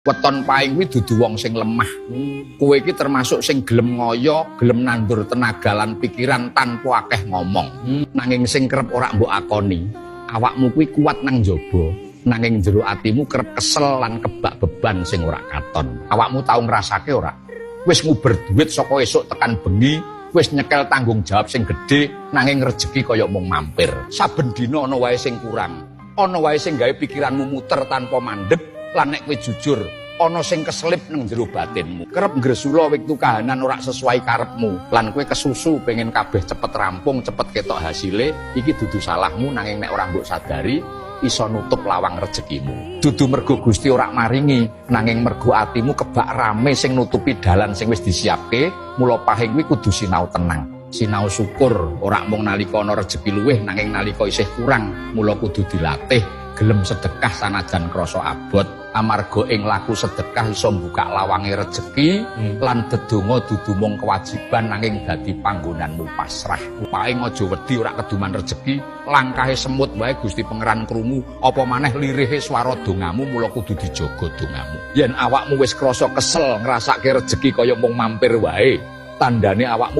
Weton paing kuwi dudu wong sing lemah. Kowe iki termasuk sing gelem ngoyo, gelem nandur tenaga lan pikiran tanpa akeh ngomong. Nanging sing kerep ora mbok akoni, awakmu kuwi kuat nang njaba, nanging jero atimu kerep kesel lan kebak beban sing ora katon. Awakmu tau ngrasake ora? Wis nguber duit saka esuk tekan bengi, wis nyekel tanggung jawab sing gedhe, nanging rejeki kaya mung mampir. Saben dina ana wae sing kurang. Ana wae sing gawe pikiranmu muter tanpa mandek, lan nek kowe jujur, ana sing keselip nang jero batinmu. Kerep ngresula wektu kahanan ora sesuai karepmu, lan kowe kesusu pengen kabeh cepet rampung, cepet ketok hasile. Iki dudu salahmu, nanging nek ora mbok sadari iso nutup lawang rezekimu. Dudu mergo Gusti ora maringi, nanging mergo atimu kebak rame sing nutupi dalan sing wis disiapke. Mula pahing kuwi kudu sinau tenang. Sinau syukur ora mung nalika ana rejeki luwih, nanging nalika isih kurang. Mula kudu dilatih gelem sedekah sanajan krasa abot, amarga ing laku sedekah iso mbuka lawange rejeki, lan dedonga dudu mung kewajiban, nanging dadi panggonanmu pasrah. Paing aja wedi ora keduman rejeki, langkahe semut wae Gusti Pangeran krungu, apa maneh lirihe swara dongamu. Mula kudu dijaga dongamu. Yen awakmu wis krasa kesel ngrasake rejeki kaya mung mampir wae, tandane awakmu